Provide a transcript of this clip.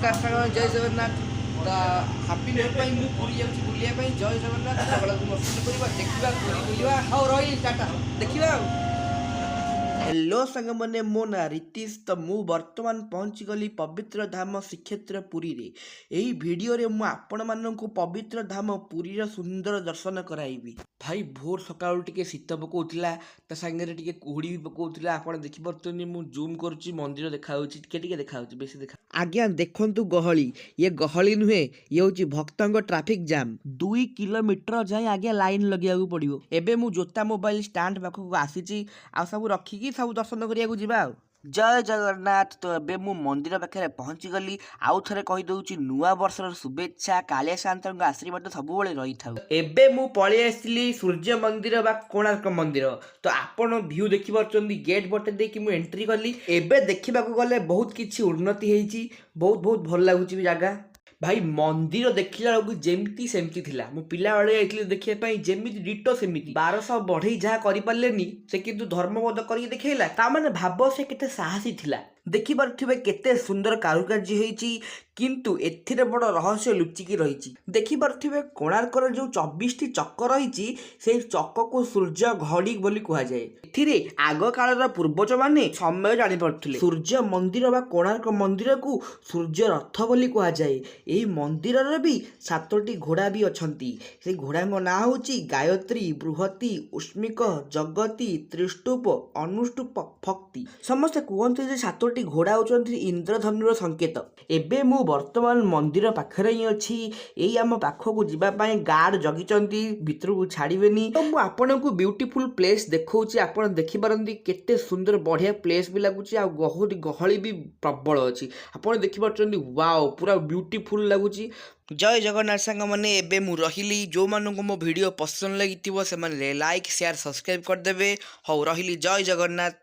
ନମସ୍କାର ସାଙ୍ଗମାନେ, ଜୟ ଜଗନ୍ନାଥ। ତ ହାପି ନ୍ୟୁ ଇୟର ପାଇଁ ମୁଁ ପୁରୀ ଯାଉଛି ବୁଲିବା ପାଇଁ। ଜୟ ଜଗନ୍ନାଥ। ଜଗନ୍ନାଥଙ୍କୁ ଦର୍ଶନ କରିବା, ଦେଖିବା, ପୁରୀ ବୁଲିବା। ହଉ, ରହିଲି, ଟାଟା, ଦେଖିବା। ଆଉ ହ୍ୟାଲୋ ସାଙ୍ଗମାନେ, ମୋ ନାଁ ରିତିଶ। ତ ମୁଁ ବର୍ତ୍ତମାନ ପହଞ୍ଚିଗଲି ପବିତ୍ର ଧାମ ଶ୍ରୀକ୍ଷେତ୍ର ପୁରୀରେ। ଏହି ଭିଡ଼ିଓରେ ମୁଁ ଆପଣମାନଙ୍କୁ ପବିତ୍ର ଧାମ ପୁରୀର ସୁନ୍ଦର ଦର୍ଶନ କରାଇବି। ଭାଇ, ଭୋର ସକାଳୁ ଟିକେ ଶୀତ ପକାଉଥିଲା, ତା ସାଙ୍ଗରେ ଟିକେ କୁହୁଡ଼ି ବି ପକାଉଥିଲା। ଆପଣ ଦେଖିପାରୁଛନ୍ତି, ମୁଁ ଜୁମ୍ କରୁଛି, ମନ୍ଦିର ଦେଖାଯାଉଛି, ଟିକେ ଟିକେ ଦେଖାଯାଉଛି, ବେଶୀ ଦେଖା। ଆଜ୍ଞା ଦେଖନ୍ତୁ ଗହଳି। ଇଏ ଗହଳି ନୁହେଁ, ଇଏ ହେଉଛି ଭକ୍ତଙ୍କ ଟ୍ରାଫିକ୍ ଜାମ୍। 2 କିଲୋମିଟର ଯାଏଁ ଆଜ୍ଞା ଲାଇନ୍ ଲଗେଇବାକୁ ପଡ଼ିବ। ଏବେ ମୁଁ ଜୋତା, ମୋବାଇଲ ଷ୍ଟାଣ୍ଡ ପାଖକୁ ଆସିଛି ଆଉ ସବୁ ରଖିକି ସବୁ ଦର୍ଶନ କରିବାକୁ ଯିବା। ଆଉ ଜୟ ଜଗନ୍ନାଥ। ତ ଏବେ ମୁଁ ମନ୍ଦିର ପାଖରେ ପହଞ୍ଚିଗଲି। ଆଉ ଥରେ କହିଦେଉଛି, ନୂଆ ବର୍ଷର ଶୁଭେଚ୍ଛା। କାଳିଆ ସାଆନ୍ତଙ୍କ ଆଶୀର୍ବାଦ ସବୁବେଳେ ରହିଥାଉ। ଏବେ ମୁଁ ପଳେଇ ଆସିଲି ସୂର୍ଯ୍ୟ ମନ୍ଦିର ବା କୋଣାର୍କ ମନ୍ଦିର। ତ ଆପଣ ଭ୍ୟୁ ଦେଖିପାରୁଛନ୍ତି, ଗେଟ୍ ବଟେ ଦେଇକି ମୁଁ ଏଣ୍ଟ୍ରି କଲି। ଏବେ ଦେଖିବାକୁ ଗଲେ ବହୁତ କିଛି ଉନ୍ନତି ହେଇଛି, ବହୁତ ବହୁତ ଭଲ ଲାଗୁଛି ବି ଜାଗା। ଭାଇ, ମନ୍ଦିର ଦେଖିଲା ବେଳକୁ ଯେମିତି ସେମିତି ଥିଲା। ମୁଁ ପିଲାବେଳେ ଯାଇଥିଲି ଦେଖିବା ପାଇଁ, ଯେମିତି ଡିଟୋ ସେମିତି। 1200 ବଢ଼େଇ ଯାହା କରିପାରିଲେନି, ସେ କିନ୍ତୁ ଧର୍ମବୋଧ କରିକି ଦେଖେଇଲା। ତା ମାନେ ଭାବ ସେ କେତେ ସାହସୀ ଥିଲା। ଦେଖିପାରୁଥିବେ କେତେ ସୁନ୍ଦର କାରୁକାର୍ଯ୍ୟ ହେଇଛି, କିନ୍ତୁ ଏଥିରେ ବଡ଼ ରହସ୍ୟ ଲୁଚିକି ରହିଛି। ଦେଖିପାରୁଥିବେ, କୋଣାର୍କର ଯେଉଁ 24ଟି ଚକ ରହିଛି, ସେଇ ଚକକୁ ସୂର୍ଯ୍ୟ ଘଡ଼ି ବୋଲି କୁହାଯାଏ। ଏଥିରେ ଆଗ କାଳର ପୂର୍ବଜମାନେ ସମୟ ଜାଣିପାରୁଥିଲେ। ସୂର୍ଯ୍ୟ ମନ୍ଦିର ବା କୋଣାର୍କ ମନ୍ଦିରକୁ ସୂର୍ଯ୍ୟ ରଥ ବୋଲି କୁହାଯାଏ। ଏହି ମନ୍ଦିରର ବି ସାତୋଟି ଘୋଡ଼ା ବି ଅଛନ୍ତି। ସେଇ ଘୋଡ଼ାଙ୍କ ନାଁ ହେଉଛି ଗାୟତ୍ରୀ, ବୃହତୀ, ଉଷ୍ମିକ, ଜଗତୀ, ତ୍ରିଷ୍ଟୁପ, ଅନୁଷ୍ଟୁପ, ଭକ୍ତି। ସମସ୍ତେ କୁହନ୍ତି ଯେ ସାତୋଟି ଘୋଡ଼ା ହେଉଛନ୍ତି ଇନ୍ଦ୍ରଧନୁର ସଂକେତ। ଏବେ ମୁଁ ବର୍ତ୍ତମାନ ମନ୍ଦିର ପାଖରେ ହିଁ ଅଛି। ଏଇ ଆମ ପାଖକୁ ଯିବା ପାଇଁ ଗାର୍ଡ଼ ଜଗିଛନ୍ତି, ଭିତରକୁ ଛାଡ଼ିବେନି। ତ ମୁଁ ଆପଣଙ୍କୁ ବ୍ୟୁଟିଫୁଲ୍ ପ୍ଲେସ୍ ଦେଖାଉଛି। ଆପଣ ଦେଖିପାରନ୍ତି କେତେ ସୁନ୍ଦର ବଢ଼ିଆ ପ୍ଲେସ୍ ବି ଲାଗୁଛି ଆଉ ବହୁତ ଗହଳି ବି ପ୍ରବଳ ଅଛି। ଆପଣ ଦେଖିପାରୁଛନ୍ତି, ୱାଓ, ପୁରା ବ୍ୟୁଟିଫୁଲ୍ ଲାଗୁଛି। ଜୟ ଜଗନ୍ନାଥ ସାଙ୍ଗମାନେ, ଏବେ ମୁଁ ରହିଲି। ଯେଉଁମାନଙ୍କୁ ମୋ ଭିଡ଼ିଓ ପସନ୍ଦ ଲାଗିଥିବ, ସେମାନେ ଲାଇକ୍, ସେୟାର, ସବସ୍କ୍ରାଇବ୍ କରିଦେବେ। ହଉ, ରହିଲି, ଜୟ ଜଗନ୍ନାଥ।